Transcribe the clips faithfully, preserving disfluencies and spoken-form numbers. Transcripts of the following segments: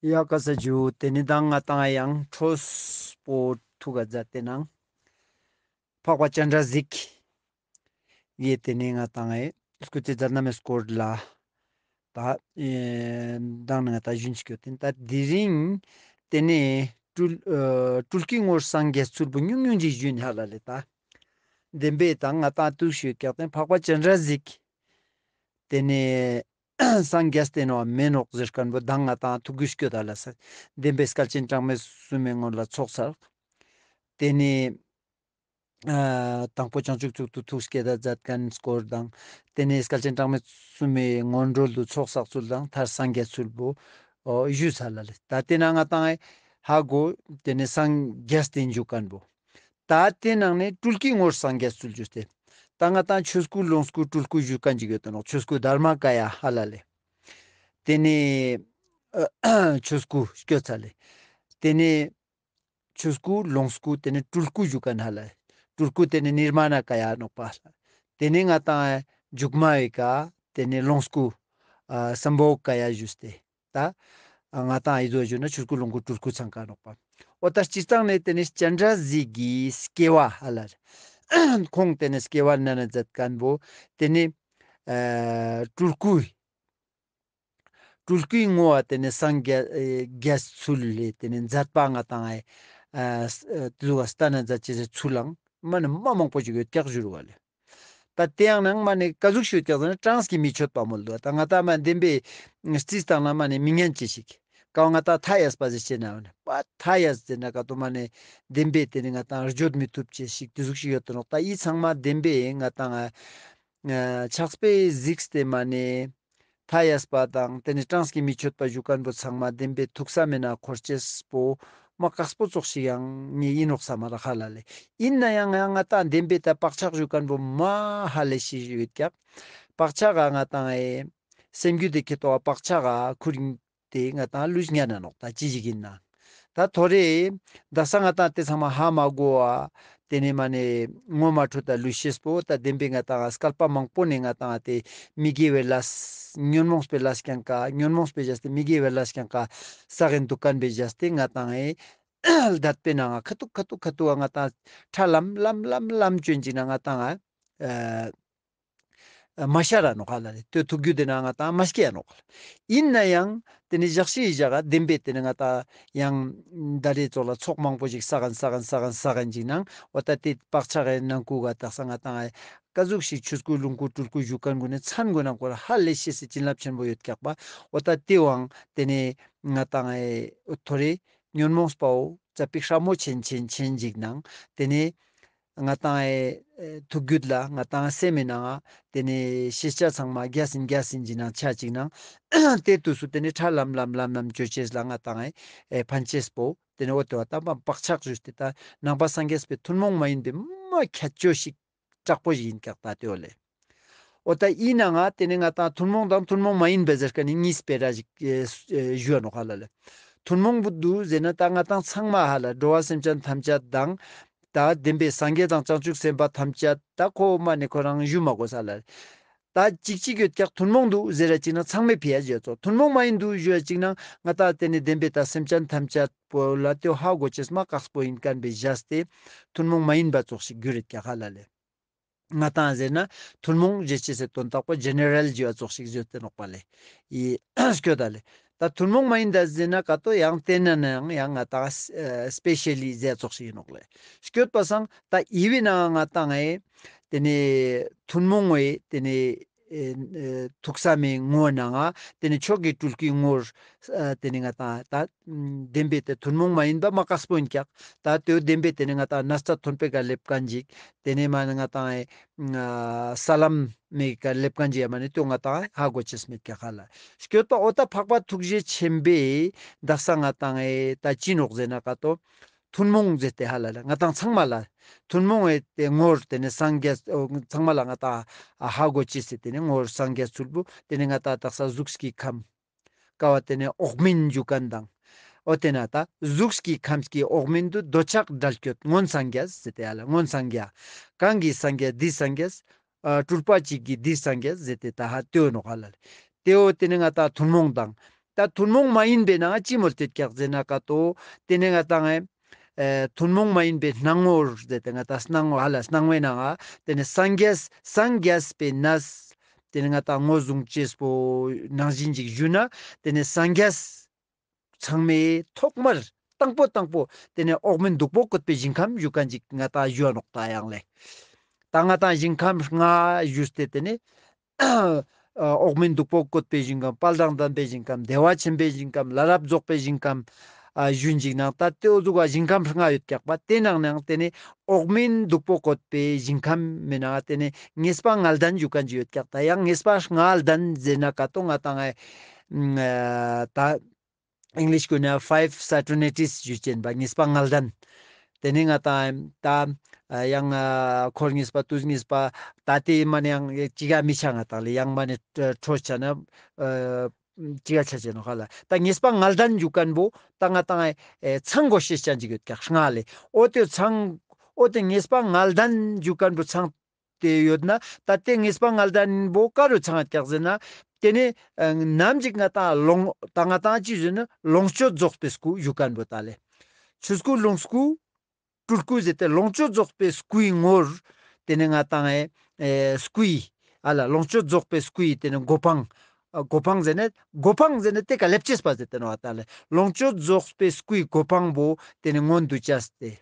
ཡ་ཀ་ས་ཇུ། ཏེ་ནེ་མདང་ང་ཏང་ཡང་འཕྲོས་པོ་ཐུག་ག་མཛད་དེ་ནང་འཕགས་པ་སྤྱན་རས་གཟིགས་ཡེ་ཏེ་ནེ་ང་ཏང་ཨེ་སྐུ་ཚེ་མཛད་རྣམ་མེ་སྐོར་ལ་ད་ཨེ་མདང་ནེ་ང་ཏང་ཞུན་ཅིག་ཡོད་དེ་ད་དེ་རིང་ཏེ་ནེ་སྤྲུལ་ཨ་སྤྲུལ་སྐུའི་ངོར་སངས་རྒྱས་ཚུལ་པོ་ཉུང་ཉུང་ཅིག་ཞུན་ཧ་ལ་ལེ། ད་བདེན་པའི་ད་ང་ཏང་ཐུག་ཤོད་ཀྱག་ཏེ་འཕགས་པ་སྤྱན་རས་གཟིགས་ཏེ་ནེ་སངས་རྒྱས་ཏེ་ནོག་མེ་ནོག་ཟེར་ཁན་བོ་མདང་ང་ཏང་ཐུག་གུ་སྐྱོད་ད་ལ་ས་བདེན་པའི་སྐལ་ཆེན་གྲངས་མེད་གསུམ་མའི་སྔོན་ལ་ཚོགས་བསགས། ཏེ་ནེ་ཨ་དང་པོ་བྱང་ཆུབ་མཆོག་ཏུ་ཐུགས་བསྐྱེད་ད་མཛད་ཁན་སྐོར་དང་ཏེ་ནེ་སྐལ་ཆེན་གྲངས་མེད་གསུམ་མའི་སྔོན་འགྲོ་ལུ་ཚོགས་བསགས་ཚུལ་དང་མཐར་སངས་རྒྱས་ཚུལ་བོ་ཨོ་ཞུས་ཚར་ལ་ལེ། ད་ཏེ་ན་ང་ཏང་ཧ་གོ་ཏེ་ནེ་སངས་རྒྱས་ཏེ་འཇུག་ཁན་བོ། ད་ཏེ་ནང་ནེ་སྤྲུལ་སྐུའི་ངོར་སངས་རྒྱས་ཚུལ་ཞུས་ཏེ། ད་ང་ཏང་ཆོས་སྐུ་ལོངས་སྐུ་སྤྲུལ་སྐུ་ཞུ་ཁན་ཅིག་ཡོད་དོ་ནོག་ཆོས་སྐུ་དྷརྨ་ཀ་ཡ་ཧ་ལ་ལེ། ཏེ་ནེ་ཨ་ཆོས་སྐུ་སྐྱོད་ཚར་ལེ། ཏེ་ནེ་ཆོས་སྐུ་ལོངས་སྐུ་ཏེ་ནེ་སྤྲུལ་སྐུ་ཞུ་ཁན་ཧ་ལ་ལེ། སྤྲུལ་སྐུ་ཏེ་ནེ་ནིར་མ་ཎ་ཀ་ཡ་ནོག་པ། ཏེ་ནེ་ང་ཏང་མཇུག་མ་བའི་ཀ་ཏེ་ནེ་ལོངས་སྐུ་ཨ་སམ་བྷོ་ཀ་ཡ་ཞུས་ཏེ། ད་ང་ཏང་ཨི་ཟོ་ཞུ་ན་ཆོས་སྐུ་ལོངས་སྐུ་སྤྲུལ་སྐུ་ཚང་ཀ་ནོག་པ། འོ་ད་སྤྱིར་བཏང་ནེ་ཏེ་ནེ་སྤྱན་རས་གཟིགས་ཀྱི་སྐྱེ་བ་ཧ་ལ་ལེ། ཁོང་ཏེ་ནེ་སྐྱེ་བ་ནང་ནེ་མཛད་ཁན་བོ་ཏེ་ནེ་ཨ་སྤྲུལ་སྐུ་སྤྲུལ་སྐུའི་ངོ་བོ་ཏེ་ནེ་སངས་རྒྱས་ཨེ་རྒྱས་ཚུལ་ལེ། ཏེ་ནེ་མཛད་པ་ང་ཏང་ཨེ་ཨ་ལུ་བ་སྟན་ན་མཛད་ཅེས་སི་ཚུལ་ལའང་མ་ནེ་མ་མང་པོ་ཞིག་ཡོད་ཀྱག་ཞུ་རུ་བ་ལེ། ད་ཏེ་ཡང་ནང་མ་ནེ་ཀ་ཟུག་ཞིག་ཡོད་ཀྱག་ཟེར་ན་གྲངས་ཀྱིས་མི་ཆོད་པ་མོལ་འདུག་ད་ང་ཏང་མ་བདེན་པའི་རྩིས་སྟངས་ལ་མ་ནེ་མི་ཉན་ཅེས་ཤིག་ཀ་བོ་ང་ཏང་མཐའ་ཡས་པ་ཟེར་ཅེ་ན་ཡོད་ན་པ་མཐའ་ཡས་ཟེར་ན་ཀ་ཏོ་མ་ནེ་བདེན་པའི་ཏེ་ནེ་ང་ཏང་བརྗོད་མི་ཐུབ་ཅེས་ཤིག་ཏེ་ཟུག་ཞིག་ཡོད་དོ་ནོག་ད་འི་ཚང་མ་བདེན་པའི་ང་ཏང་ཨ་ཕྱག་དཔེ་གཟིགས་ཏེ་མ་ནེ་མཐའ་ཡས་པ་དང་ཏེ་ནེ་གྲངས་ཀྱིས་མི་ཆོད་པ་ཞུ་ཁན་བོ་ཚང་མ་བདེན་པའི་ཐུགས་བསམ་མེ་ན་འཁོར་ཅེས་པོ་མ་ཀགས་པོ་ཙོགས་ཤིག་ཡང་ངེ་ཨིན་ནོག་སམ་མ་རག་ཧ་ལ་ལེ། ཨིན་ན་ཡང་ང་ང་ཏང་བདེན་པའི་ད་བག་ཆགས་ཞུ་ཁན་བོ་མ་ཧ་ལས་ཤིག་ཡོད་ཀྱག་བག་ཆགས་ག་ང་ཏང་ཨེ་སེམས་རྒྱུད་དེ་ཁེ་ཏོ་བག་ཆགས་ག་ཁུར་ཏེ་ང་ཏང་ལུས་ཉན་ན་ནོག་ད་ཅི་ཞིག་ཨིན་ན། ད་ཐོ་རེ་ད་ས་ང་ཏང་ཏེ་ཚང་མ་ཧ་མ་གོ་བ། ཏེ་ནེ་མ་ནེ་ངོ་མ་འཕྲོད་ད་ལུས་ཤེས་པོ་ད་བདེན་པའི་ང་ཏང་སྐལ་པ་མང་པོ་ནེ་ང་ཏང་ཏེ་མི་དགེ་བའི་ལས་ཉོན་མོངས་པའི་ལས་ཀྱང་ཀ་ཉོན་མོངས་པའི་བྱས་ཏེ་མི་དགེ་བའི་ལས་ཀྱང་ཀ་བསགས་ཨིན་འདུག་ཁན་བོའི་བྱས་ཏེ་ང་ཏང་ཨེ་ལྡད་པའི་ནང་ང་ཁ་ཐུག་ཁ་ཐུག་ཁ་ཐུག་ང་ཏང་ཁྲ་ལམ་ལམ་ལམ་ལམ་ཅོན་ཅིག་ན་ང་ཏང་ཨ། མ་ཤར་ར་ནོག་ཧ་ལ་ལེ། ཏེ་ཐུགས་རྒྱུད་དེ་ན་ང་ཏང་མ་སྐྱེ་ཡ་ནོག་ཧ་ལ་ལེ། ཨིན་ན་ཡང་ཏེ་ནེ་ཞག་ཤིག་ཞག་ག་བདེན་པའི་ཏེ་ནེ་ང་ཏང་ཡང་ད་རེ་ཙོགས་ལ་ཚོགས་མང་པོ་ཞིག་བསགས་ཁན་བསགས་ཁན་བསགས་ཁན་བསགས་ཁན་ཅིག་ནང་འོ་ད་ཏེ་བག་ཆགས་ཀྱི་ནང་ཁུག་ག་དག་ས་ང་ཏང་ཀ་ཟུག་ཤིག་ཆོས་སྐུ་ལོངས་སྐུ་སྤྲུལ་སྐུ་ཞུ་ཁན་གུན་ནི་མཚན་གུན་ནང་ཁོ་ར་ཧ་ལས་ཤེས་སི་བྱིན་རླབས་ཆེན་པོ་ཡོད་ཀྱག་པ། འོ་ད་ཏེ་བོའང་ཏེ་ནེ་ང་ཏང་ཨེ་ཐོ་རེ་ཉོན་མོངས་པའོ་ཙ་པིག་ཧྲ་མོ་ཆེན་ཆེན་ཆེན་ཞིག་ནང་ཏེ་ནེ་ང་ཏང་ཨེ་ཐུགས་རྒྱུད་ལ་ང་ཏང་སེམས་མི་ནང་ང་ཏེ་ནེ་ཤེས་བྱ་ཚང་མ་རྒྱས་ཟིན་རྒྱས་ཟིན་ཞིག་ནང་ཆ་ཅིག་ནང་ཏེ་དུས་སུ་ཏེ་ནེ་ཁྲ་ལམ་ལམ་ལམ་ལམ་ཅོ་ཅེས་ལ་ང་ཏང་ཨེ་ཕན་ཅེས་པོ་ཏེ་ནེ་འོ་ཏེ་བ་ད་བག་ཆགས་ཞུས་ཏེ་ད་ནང་པ་སངས་རྒྱས་པའི་ཐུན་མོང་མ་ཡིན་པའི་མ་ཁྱད་ཆོས་ཤིག་དྲག་པོ་ཞིག་ཨིན་ཀྱག་ད་ཏེ་བོ་ལེ། འོ་ད་ཨིན་ན་ང་ཏེ་ནེ་ང་ཏང་ཐུན་མོང་དང་ཐུན་མོང་མ་ཡིན་པའི་ཟེར་ཁན་ནི་གཉིས་སྤེ་ར་ཞིག་ཨེ་ཨེ་ཞུ་ཡ་ནོག་ཧ་ལ་ལེ། ཐུན་མོང་བོ་འདུག་ཟེར་ན་ད་ང་ཏང་ཚང་མ་ཧ་ལ་འགྲོ་བ་སེམས་ཅན་ཐམས་ཅད་དང་ད་བདེན་པའི་སངས་རྒྱས་དང་བྱང་ཆུབ་སེམས་དཔའ་ཐམས་ཅད་ད་ཁོ་མ་ནེ་ཁོ་རང་ཞུ་མ་དགོས་ས་ལ་ལེ། ད་ཅིག་ཅིག་ཡོད་ཀྱག་ཐུན་མོང་འདུག་ཟེར་ར་ཅིག་ན་ཚང་མའི་ཕི་ཡ་ཞུ་ཡ་ཙོགས་ཐུན་མོང་མ་ཡིན་འདུག་ཞུ་ཡ་ཅིག་ན་ང་ཏང་ཏེ་ནེ་བདེན་པའི་ད་སེམས་ཅན་ཐམས་ཅད་པོ་ལ་ཏེ་ཧ་གོ་ཅེས་མ་ཀགས་པོ་ཨིན་ཁན་བོའི་བྱས་ཏེ་ཐུན་མོང་མ་ཡིན་པ་ཙོགས་ཤིག་གྱུར་ཡོད་ཀྱག་ཧ་ལ་ལེ། ང་ཏང་ཟེར་ན་ཐུན་མོང་ཞེས་བྱ་སའི་དོན་དག་པོ་ཇེ་ནེ་རལ་ཞུ་བ་ཙོགས་ཤིག་བརྗོད་དེ་ནོག་པ་ལེ། ཨི་སྐྱོད་ད་ལེ། ད་ཐུན་མོང་མ་ཡིན་ད་ཟེར་ན་ཀ་ཏོ་ཡང་ཏེ་ན་ན་ཡང་ཡང་ང་ཏང་ཨེ་སྤེ་ཤལ་ལི་ཟེར་ཙོགས་ཤིག་ཨིན་ནོག་ལེ། སྐྱོད་པ་སང་ད་ཨི་བི་ན་ང་ཏང་ཨེ་ཏེ་ནེ་ཐུན་མོང་བའི་ཏེ་ནེ་ཨེ་ཨེ་ཐུགས་བསམ་མི་ངོ་ནང་ང་ཏེ་ནེ་མཆོག་གི་སྤྲུལ་སྐུའི་ངོར་ཨ་ཏེ་ནེ་ང་ཏང་ད་བདེན་པའི་ཏེ་ཐུན་མོང་མ་ཡིན་པ་མ་ཀགས་པོ་ཨིན་ཀྱག་ད་ཏེ་བོ་བདེན་པའི་ཏེ་ནེ་ང་ཏང་ན་ཚ་ཐོན་པའི་ཀ་ལེབ་ཁན་ཅིག་ཏེ་ནེ་མ་ནེ་ང་ཏང་ཨེ་ས་ལམ་མེ་ཀ་ལེབ་ཁན་ཅིག་ཡ་མ་ནེ་ཏེ་བོ་ང་ཏང་ཧ་གོ་ཅེས་མེད་ཀྱག་ཧ་ལ། སྐྱོད་པ་འོ་ད་འཕགས་པ་ཐུགས་རྗེ་ཆེན་པོའི་དག་ས་ང་ཏང་ཨེ་ད་ཅི་ནོག་ཟེར་ན་ཀ་ཏོ་ཐུན་མོང་ཟེར་ཏེ་ཧ་ལ་ལེ་ང་ཏང་ཚང་མ་ལ་ཐུན་མོང་ཨེ་ཏེ་ངོར་ཏེ་ནེ་སངས་རྒྱས་ཨོ་ཚང་མ་ལ་ང་ཏང་ཧ་གོ་ཅེས་སི་ཏེ་ནེ་ངོར་སངས་རྒྱས་ཚུལ་བོ་ཏེ་ནེ་ང་ཏང་དག་ས་གཟུགས་ཀྱི་ཁམས། ཀ་བོ་ཏེ་ནེ་འོག་མིན་ཞུ་ཁན་དང་། འོ་ཏེ་ན་ད་གཟུགས་ཀྱི་ཁམས་ཀྱི་འོག་མིན་དུ་འདོད་ཆགས་བྲལ་སྐྱོད་མངོན་སངས་རྒྱས་ཟེར་ཏེ་ཡ་ལ་མངོན་སངས་རྒྱས། གང་གི་སངས་རྒྱས་འདི་སངས་རྒྱས། ཨ་སྤྲུལ་པ་གཅིག་གིས་འདི་སངས་རྒྱས་ཟེར་ཏེ་ད་ཧ་ཏེ་བོ་ནོག་ཧ་ལ་ལེ། ཏེ་བོ་ཏེ་ནེ་ང་ཏང་ཐུན་མོང་དང་ ད་ཐུན་མོང་མ་ཡིན་པའི་ནང་ཅི་མོལ་ཏེ་ཡོད་ཀྱག་ཟེར་ན་ཀ་ཏོ། ཏེ་ནེ་ང་ཏང་ཨེ་ཐུན་མོང་མ་ཡིན་པའི་སྣང་ངོར་ཟེར་ཏེ་ང་ཏང་སྣང་ངོ་ཧ་ལ་སྣང་བའི་ནང་ང་ཏེ་ནེ་སངས་རྒྱས་སངས་རྒྱས་པའི་གནས་ཏེ་ནེ་ང་ཏང་ངོས་བཟུང་ཅེས་པོ་ནང་བཞིན་ཅིག་ཞུ་ན་ཏེ་ནེ་སངས་རྒྱས་ཚང་མའི་ཐོག་མར་དང་པོ་དང་པོ་ཏེ་ནེ་འོག་མིན་སྟུག་པོ་བཀོད་པའི་ཞིང་ཁམས་ཞུ་ཁན་ཅིག་ང་ཏང་ཞུའ་ནོག་ད་ཡང་ལེ། ད་ང་ཏང་ཞིང་ཁམས་ལྔ་ཞུས་ཏེ་ཏེ་ནེ་འོག་མིན་སྟུག་པོ་བཀོད་པའི་ཞིང་ཁམས། དཔལ་དང་ལྡན་པའི་ཞིང་ཁམས། བདེ་བ་ཆེན་པོའི་ཞིང་ཁམས། ལ་རབས་རྫོགས་པའི་ཞིང་ཁམས། ཨ་ཞུ་ཅིག་ནང་ད་ཏེའོ་ཟུག་ག་ཞིང་ཁམས་ལྔ་ཡོད་ཀྱག་པ། ཏེ་ནང་ནང་ཏེ་ནེ་འོག་མིན་སྟུག་པོ་བཀོད་པའི་ཞིང་ཁམས་མེ་ནང་ཏེ་ནེ་ངེས་པ་ལྔ་ལྡན་ཞུ་ཁན་ཅིག་ཡོད་ཀྱག། ད་ཡང་ངེས་པ་ལྔ་ལྡན་ཟེར་ན་ཀ་ཏོ་ང་ཏང་ཨེ་ད་ཨིང་ལིཤ་གུན་ན་ཕའིབ་སེ་རེ་ནི་ཊིས་ཞུ་ཅེན་པ་ངེས་པ་ལྔ་ལྡན། ཏེ་ནེ་ང་ཏང་ད་ཡང་འཁོར་ངེས་པ་དུས་ངེས་པ་ད་ཏེ་མ་ནེ་ཡང་ཅི་ག་མི་ཆ་ང་ཏང་ལེ་ཡང་མ་ནེ་ཁྲོ་ཆ་ན་ཅི་ག་ཆ་ཅེ་ནོག་ཧ་ལ། ད་ངེས་པ་ལྔ་ལྡན་ཞུ་ཁན་བོ་ད་ང་ཏང་ཚང་གོ་ཤེས་ཅན་ཅིག་ཡོད་ཀྱག་ལྔ་ལེ། འོ་ཏེ་ཚང་འོ་ཏེ་ངེས་པ་ལྔ་ལྡན་ཞུ་ཁན་བོ་ཚང་ཏེ་ཡོད་ན་ད་ཏེ་ངེས་པ་ལྔ་ལྡན་བོ་ཀ་རུ་ཚང་ཀྱག་ཟེར་ན་ཏེ་ནེ་ནམ་ཞིག་ང་ཏང་ལོངས་ད་ང་ཏང་ཅི་ཞུ་ན་ལོངས་སྤྱོད་རྫོགས་པའི་སྐུ་ཞུ་ཁན་བོ་ད་ལེ། ཆོས་སྐུ་ལོངས་སྐུ་སྤྲུལ་སྐུ་ཟེར་ཏེ་ལོངས་སྤྱོད་རྫོགས་པའི་སྐུའི་ངོར་ཏེ་ནེ་ང་ཏང་ཨེ་སྐུའི་ཧ་ལ་ལོངས་སྤྱོད་རྫོགས་པའི་སྐུའི་ཏེ་ནེ་གོ་འཕང་། གོ་འཕང་ཟེར་ན་གོ་འཕང་ཟེར་ན་ཏེ་ཀ་ལེབ་ཅེས་པ་ཟེར་ཏེ་ནོག་ད་ལེ། ལོངས་སྤྱོད་རྫོགས་པའི་སྐུའི་གོ་འཕང་བོ་ཏེ་ནེ་མངོན་དུ་བྱས་ཏེ།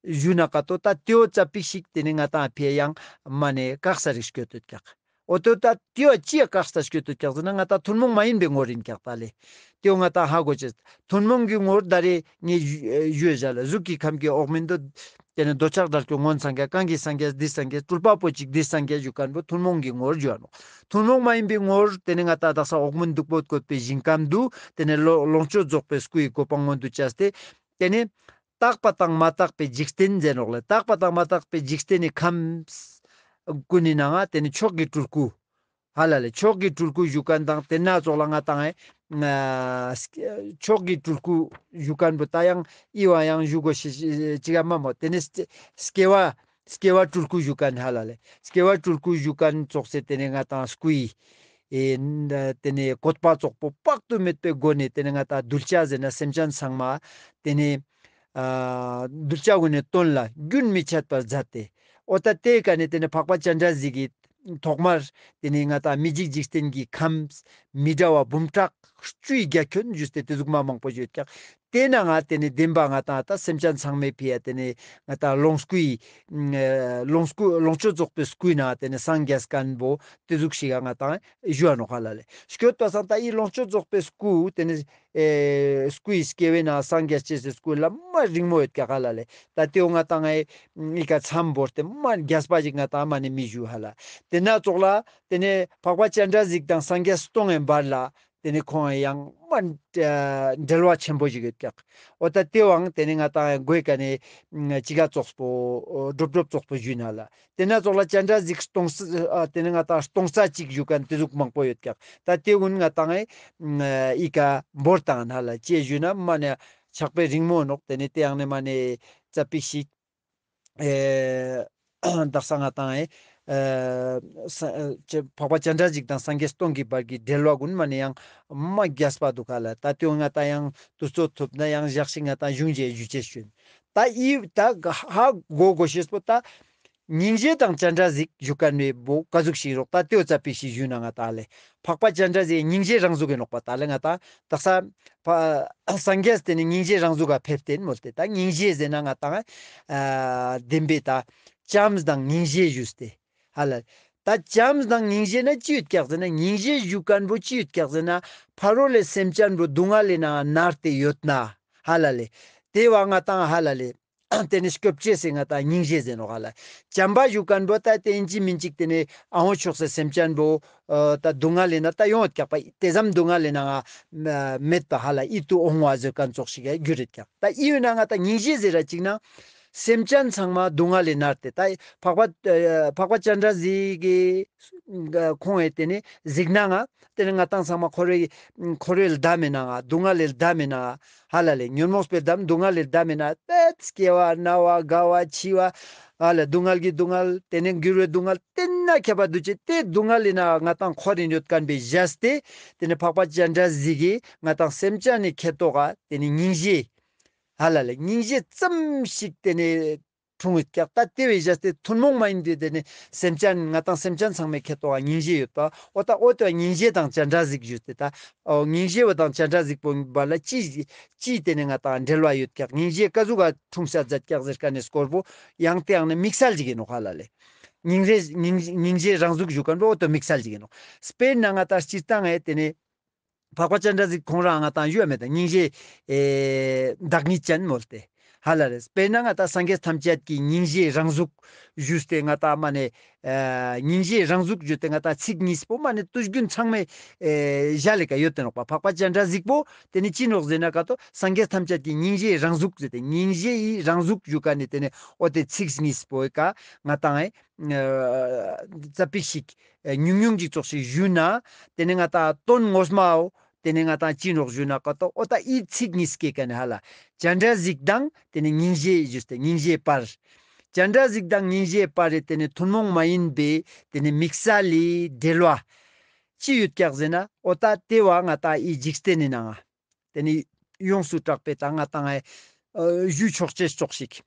ཞུ་ན་ཀ་ཏོ་ད་ཏེའོ་ཙ་པིག་ཞིག་ཏེ་ནེ་ང་ཏང་ཕི་ཡང་མ་ནེ་ཀག་ས་རིག་སྐྱོད་དོད་ཀྱག། འོ་ཏོ་ད་ཏེའོ་ཅི་ཡ་ཀག་ས་སྐྱོད་དོད་ཀྱག་ཟེར་ན་ང་ཏང་ཐུན་མོང་མ་ཡིན་པའི་ངོར་ཡིན་ཀྱག་ད་ལེ། ཏེའོ་ང་ཏང་ཧ་གོ་ཅེས། ཐུན་མོང་གི་ངོར་ད་རེ་ངས་ཞུ་ཞུ་ཡ་ཞ་ལ་གཟུགས་ཀྱི་ཁམས་ཀྱི་འོག་མིན་དུ་ཏེ་ནེ་འདོད་ཆགས་དགྲ་བཅོམ་སྔོན་སངས་རྒྱས། གང་གི་སངས་རྒྱས་འདིར་སངས་རྒྱས། སྤྲུལ་པ་པོ་གཅིག་འདིར་སངས་རྒྱས་ཞུ་ཁན་བོ་ཐུན་མོང་གི་ངོར་ཞུའ་ནོག། ཐུན་མོང་མ་ཡིན་པའི་ངོར་ཏེ་ནེ་ང་ཏང་དག་ས་འོག་མིན་སྟུག་པོ་བཀོད་པའི་ཞིང་ཁམས་དུ་ཏེ་ནེ་ལོ་ལོངས་སྤྱོད་རྫོགས་པའི་སྐུའི་གོ་འཕང་མངོན་དུ་བྱས་ཏེ། ཏེ་ནེ་རྟག་པ་དང་མ་རྟག་པའི་འཇིག་རྟེན་ཟེར་ནོག་ལེ། རྟག་པ་དང་མ་རྟག་པའི་འཇིག་རྟེན་ནི་ཁམས་ཀུན་ནི་ནང་ང་ཏེ་ནེ་མཆོག་གི་སྤྲུལ་སྐུ་ཧ་ལ་ལེ། མཆོག་གི་སྤྲུལ་སྐུ་ཞུ་ཁན་དང་ཏེ་ན་ཙོགས་ལ་ང་ཏང་ཨེ་མཆོག་གི་སྤྲུལ་སྐུ་ཞུ་ཁན་བོ་ད་ཡང་ཨི་བ་ཡང་ཞུ་གོ་ཤེས་ཅི་ག་མ་མོ། ཏེ་ནེ་སྐྱེ་བ་སྐྱེ་བ་སྤྲུལ་སྐུ་ཞུ་ཁན་ཧ་ལ་ལེ། སྐྱེ་བ་སྤྲུལ་སྐུ་ཞུ་ཁན་ཙོགས་སེ་ཏེ་ནེ་ང་ཏང་སྐུའི་ཨེ་ཏེ་ནེ་བཀོད་པ་ཙོགས་པོ་དཔག་ཏུ་མེད་པའི་སྒོ་ནས་ཏེ་ནེ་ང་ཏང་གདུལ་བྱ་ཟེར་ན་སེམས་ཅན་ཚང་མ་ཏེ་ནེ་ཨ་གདུལ་བྱ་གུན་ནི་དོན་ལ་རྒྱུན་མི་འཆད་པར་མཛད་དེ། འོ་ད་ཏེ་ཀ་ནེ་ཏེ་ནེ་འཕགས་པ་སྤྱན་རས་གཟིགས་ཀྱི་ཐོག་མར་ཏེ་ནེ་ང་ཏང་མི་འཇིགས་འཇིག་རྟེན་གྱི་ཁམས་མི་འདྲ་བ་འབུམ་ཕྲག་བཅུའི་རྒྱ་ཁྱོན་ཞུས་ཏེ་ཏེ་ཟུག་མ་མང་པོ་ཡོད་ཀྱག། ཏེ་ནང་ང་ཏེ་ནེ་བདེན་པ་ང་ཏང་ད་སེམས་ཅན་ཚང་མའི་ཕི་ཡ་ཏེ་ནེ་ང་ཏང་ལོངས་སྐུའི་ཨ་ལོངས་སྐུ་ལོངས་སྤྱོད་རྫོགས་པའི་སྐུའི་ནང་ཏེ་ནེ་སངས་རྒྱས་ཁན་བོ་ཏེ་ཟུག་ཞིག་ག་ང་ཏང་ཞུའ་ནོག་ཧ་ལ་ལེ། སྐྱོད་པ་སང་ད་ཨི་ལོངས་སྤྱོད་རྫོགས་པའི་སྐུ་ཏེ་ནེ་ཨེ་སྐུའི་སྐྱེ་བའི་ནང་སངས་རྒྱས་ཅེས་སི་སྐུ་ལ་མ་རིང་མོ་ཡོད་ཀྱག་ཧ་ལ་ལེ། ད་ཏེའོ་ང་ཏང་ཨེ་ཨི་ཀ་མཚམས་བོར་ཏེ་མ་རྒྱས་པ་ཞིག་ང་ཏང་མ་ནེ་མི་ཞུ་ཧ་ལ། ཏེ་ན་ཙོགས་ལ་ཏེ་ནེ་འཕགས་པ་སྤྱན་རས་གཟིགས་དང་སངས་རྒྱས་སྟོང་ངི་བར་ལ་ཏེ་ནེ་ཁོང་ཡང་མ་འབྲེལ་བ་ཆེན་པོ་ཞིག་ཡོད་ཀྱག། འོ་ད་ཏེ་བོའང་ཏེ་ནེ་ང་ཏང་མགོའི་ཀ་ནེ་ཅི་ག་ཙོགས་པོ་འགྲོབ་འགྲོབ་ཙོགས་པོ་ཞུ་ན་ལ། ཏེ་ན་ཙོགས་ལ་སྤྱན་རས་གཟིགས་སྟོང་ས་ཨ་ཏེ་ནེ་ང་ཏང་སྟོང་ས་གཅིག་ཞུ་ཁན་ཏེ་ཟུག་མང་པོ་ཡོད་ཀྱག། ད་ཏེ་གུན་ང་ཏང་ཨི་ཀ་བོར་ཏང་ན་ལ་ཅི་ཞུ་ན་མ་ནེ་ཆགས་པའི་རིང་མོ་ནོག། ཏེ་ནེ་ཏེ་ཡང་ནེ་མ་ནེ་ཙ་པིག་ཞིག་ཨེ་དག་ས་ང་ཏང་ཨེ་ཨེ་ས་ཨེ་ཅེ་འཕགས་པ་སྤྱན་རས་གཟིགས་དང་སངས་རྒྱས་སྟོང་གི་བར་གྱི་འབྲེལ་བ་གུན་མ་ནེ་ཡང་མ་རྒྱས་པ་འདུག་ག་ལ། ད་ཏེའོ་ང་ཏང་ཡང་དུས་ཚོད་ཐུབ་ན་ཡང་ཞག་ཞིག་ང་ཏང་གཞུང་ཞིག་ཞུ་ཅེས་ཞུ་ཡིན། ད་ཨི་ད་ཧ་གོ་གོ་ཤེས་པོ་ད་སྙིང་རྗེ་དང་སྤྱན་རས་གཟིགས་ཞུ་ཁན་བོ་ག་ཟུག་ཞིག་རོག། ད་ཏེའོ་ཙ་པིག་ཞིག་ཞུ་ན་ང་ཏང་ལེ། འཕགས་པ་སྤྱན་རས་གཟིགས་སྙིང་རྗེ་རང་གཟུགས་ཨིན་ནོག་པ། ད་ལེ་ང་ཏང་དག་ས་ཕ་སངས་རྒྱས་ཏེ་ནེ་སྙིང་རྗེ་རང་གཟུགས་ག་ཕེབས་ཏེ་ཨིན་མོལ་ཏེ། ད་སྙིང་རྗེ་ཟེར་ན་ང་ཏང་ཨ་བདེན་པའི་ད་བྱམས་དང་སྙིང་རྗེ་ཞུས་ཏེ་ཧ་ལ་ལེ། ད་བྱམས་དང་སྙིང་རྗེ་ན་ཅི་ཡོད་ཀྱག་ཟེར་ན་སྙིང་རྗེ་ཞུ་ཁན་བོ་ཅི་ཡོད་ཀྱག་ཟེར་ན་ཕ་རོལ་ལས་སེམས་ཅན་བོ་སྡུག་བསྔལ་ལི་ནང་ང་མནར་ཏེ་ཡོད་ན་ཧ་ལ་ལེ། ཏེ་བོ་ང་ཏང་ཧ་ལ་ལེ། ཏེ་ནེ་སྐྱོབ་ཅེས་སི་ང་ཏང་སྙིང་རྗེ་ཟེར་ནོག་ཧ་ལ། བྱམས་པ་ཞུ་ཁན་བོ་ད་ཏེ་ཨིན་ཅིག་མིན་ཅིག་ཏེ་ནེ་ཨ་འོ་ཕྱོགས་སི་སེམས་ཅན་བོ་ཨ་ད་སྡུག་བསྔལ་ལི་ནང་ང་ད་ཡོང་ཡོད་ཀྱག་པ། ཏེ་ཙམ་སྡུག་བསྔལ་ལི་ནང་ང་མེད་པ་ཧ་ལ་ཡིད་དུ་འོང་བ་ཟེར་ཁན་ཙོགས་ཤིག་ག་གྱུར་ཡོད་ཀྱག། ད་ཨི་བོའི་ནང་ང་ད་སྙིང་རྗེ་ཟེར་ར་ཅིག་ན་སེམས་ཅན་ཚང་མ་སྡུག་བསྔལ་ལི་མནར་ཏེ་ད་འཕགས་པ་ཨ་འཕགས་པ་སྤྱན་རས་གཟིགས་ཀྱི་ཁོང་ངི་ཏེ་ནེ་གཟིགས་ན་ང་ཏེ་ནེ་ང་ཏང་ཚང་མ་འཁོར་བའི་འཁོར་བའི་ལྡམ་མི་ནང་ང་སྡུག་བསྔལ་ལི་ལྡམ་མི་ནང་ང་ཧ་ལ་ལེ། ཉོན་མོངས་པའི་ལྡམ་སྡུག་བསྔལ་ལི་ལྡམ་མི་ནང་ང་ཏེ་སྐྱེ་བ་ན་བ་རྒ་བ་འཆི་བ་ ཧ་ལ་སྡུག་བསྔལ་གྱི་སྡུག་བསྔལ་ཏེ་ནེ་འགྱུར་བའི་སྡུག་བསྔལ་ཏེ་ན་ཁྱད་པར་འདུག་ཅེས་ཏེ་སྡུག་བསྔལ་ལི་ནང་ང་ཏང་འཁོར་རིན་ཡོད་ཁན་བོའི་བཞག་སྟེ་ཏེ་ནེ་འཕགས་པ་སྤྱན་རས་གཟིགས་སི་ང་ཏང་སེམས་ཅན་ནི་ཁེ་ཏོག་ག་ཏེ་ནེ་སྙིང་རྗེ། ཧ་ལ་ལེ་སྙིང་རྗེ་ཙམ་ཞིག་ཏེ་ནེ་འཁྲུངས་ཡོད་ཀྱག། ད་ཏེ་བོའི་བཞག་སྟེ་ཐུན་མོང་མ་ཡིན་པའི་ཏེ་ནེ་སེམས་ཅན་ང་ཏང་སེམས་ཅན་ཚང་མའི་ཁེ་ཏོག་ག་སྙིང་རྗེ་ཡོད་པ། འོ་ད་འོ་ཏེ་བོ་སྙིང་རྗེ་དང་སྤྱན་རས་གཟིགས་ཞུས་ཏེ་ད་འོ་སྙིང་རྗེ་བོ་དང་སྤྱན་རས་གཟིགས་པོ་བ་ལ་ཅི་ཅི་ཏེ་ནེ་ང་ཏང་འབྲེལ་བ་ཡོད་ཀྱག། སྙིང་རྗེ་ཀ་ཟུག་ག་འཁྲུངས་ས་མཛད་ཀྱག་ཟེར་ཁན་ནི་སྐོར་པོ་ཡང་ཏེ་ཡང་ནི་དམིགས་བསལ་ཅིག་ཡིན་ནོག་ཧ་ལ་ལེ། སྙིང་རྗེ་སྙིང་སྙིང་རྗེ་རང་གཟུགས་ཞུ་ཁན་པོ་འོ་ཏེ་དམིགས་བསལ་ཅིག་ཡིན་ནོག། དཔེར་ན་ང་ཏང་སྤྱིར་བཏང་ཨེ་ཏེ་ནེ་འཕགས་པ་སྤྱན་རས་གཟིགས་ཁོང་རང་ང་ཏང་ཞུ་ཡ་མེད་ད་སྙིང་རྗེ་ཨེ་བདག་ཉིད་ཅན་མོལ་ཏེ། ཧ་ལ་རེ་དཔེར་ན་ང་ཏང་སངས་རྒྱས་ཐམས་ཅད་ཀྱི་སྙིང་རྗེ་རང་གཟུགས་ཞུས་ཏེ་ང་ཏང་མ་ནེ་ཨ་སྙིང་རྗེ་རང་གཟུགས་ཞུས་ཏེ་ང་ཏང་ཚིག་གཉིས་པོ་མ་ནེ་དུས་རྒྱུན་ཚང་མའི་ཨེ་ཞལ་ལི་ཀ་ཡོད་དེ་ནོག་པ། འཕགས་པ་སྤྱན་རས་གཟིགས་པོ་ཏེ་ནེ་ཅི་ནོག་ཟེར་ན་ཀ་ཏོ་སངས་རྒྱས་ཐམས་ཅད་ཀྱི་སྙིང་རྗེ་རང་གཟུགས་ཟེར་ཏེ་སྙིང་རྗེ་ཡི་རང་གཟུགས་ཞུ་ཁན་ནི་ཏེ་ནེ་འོ་ཏེ་ཚིག་གཉིས་པོའི་ཀ་ང་ཏང་ཨེ་ཙ་པིག་ཞིག་ཉུང་ཉུང་ཅིག་ཙོགས་ཤིག་ཞུས་ན་ཏེ་ནེ་ང་ཏང་དོན་ངོ་མའོ་ཏེ་ནེ་ང་ཏང་ཅི་ནོག་ཞུས་ན་ཀ་ཏོ་འོ་ད་འི་ཚིག་གཉིས་ཀའི་ཀ་ནེ་ཧ་ལ་སྤྱན་རས་གཟིགས་དང་ཏེ་ནེ་སྙིང་རྗེ་ཞུས་ཏེ་སྙིང་རྗེའི་བར། སྤྱན་རས་གཟིགས་དང་སྙིང་རྗེའི་བར་རི་ཏེ་ནེ་ཐུན་མོང་མ་ཡིན་པའི་ཏེ་ནེ་དམིགས་བསལ་ལི་འབྲེལ་བ་ཅི་ཡོད་ཀྱག་ཟེར་ན་འོ་ད་ཏེ་བོ་ང་ཏང་འི་འཇིག་རྟེན་ནི་ནང་ང་ཏེ་ནེ་ཡོངས་སུ་གྲགས་པའི་ད་ང་ཏང་ཨེ་ཞུ་ཆོག་ཅེས་ཙོགས་ཤིག།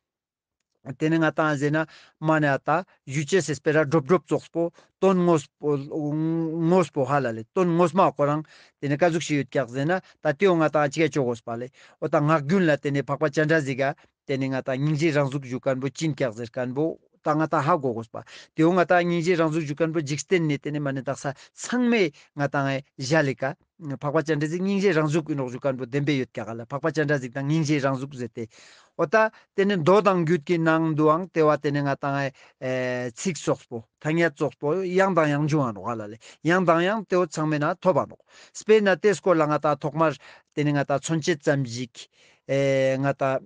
ཏེ་ནེ་ང་ཏང་ཟེར་ན་མ་ནེ་ཨ་ད་ཞུ་ཅེས་སི་སྤེ་ར་སྒྲོབ་སྒྲོབ་ཙོགས་པོ་དོན་ངོས་པོ་ངོས་པོ་ཧ་ལ་ལེ་དོན་ངོ་མ་ཁོ་རང་ཏེ་ནེ་ཀ་ཟུག་ཞིག་ཡོད་ཀྱག་ཟེར་ན་ད་ཏེའོ་ང་ཏང་ཅི་ག་ཅོ་དགོས་པ་ལེ། འོ་ད་ངག་རྒྱུན་ལ་ཏེ་ནེ་འཕགས་པ་སྤྱན་རས་གཟིགས་ག་ཏེ་ནེ་ང་ཏང་སྙིང་རྗེ་རང་གཟུགས་ཞུ་ཁན་པོ་ཅི་ཡིན་ཀྱག་ཟེར་ཁན་པོ་ད་ང་ཏང་ཧ་གོ་དགོས་པ། ཏེའོ་ང་ཏང་སྙིང་རྗེ་རང་གཟུགས་ཞུ་ཁན་པོ་འཇིག་རྟེན་ནི་ཏེ་ནེ་མ་ནེ་དག་ས་ཚང་མའི་ང་ཏང་ཨེ་ཞལ་ལི་ཀ་འཕགས་པ་སྤྱན་རས་གཟིགས་སྙིང་རྗེ་རང་གཟུགས་ཨིན་ནོག་ཞུ་ཁན་པོ་བདེན་པའི་ཡོད་ཀྱག་ལ། འཕགས་པ་སྤྱན་རས་གཟིགས་དང་སྙིང་རྗེ་རང་གཟུགས་ཟེར་ཏེ། འོ་ད་ཏེ་ནེ་མདོ་དང་རྒྱུད་ཀྱི་ནང་དུའང་ཏེ་བོ་ཏེ་ནེ་ང་ཏང་ཨེ་ཚིག་ཙོགས་པོ་ཐ་སྙད་ཙོགས་པོ་ཡང་དང་ཡང་འབྱུང་བ་ནོག་ཧ་ལ་ལེ། ཡང་དང་ཡང་ཏེ་བོ་ཚང་མའི་ནང་ཐོབ་བ་ནོག། དཔེར་ན་ཏེ་སྐོར་ལ་ང་ཏང་ཐོག་མར་ཏེ་ནེ་ང་ཏང་མཚོན་བྱེད་ཙམ་ཞིག་ཨེ་ང་ཏང་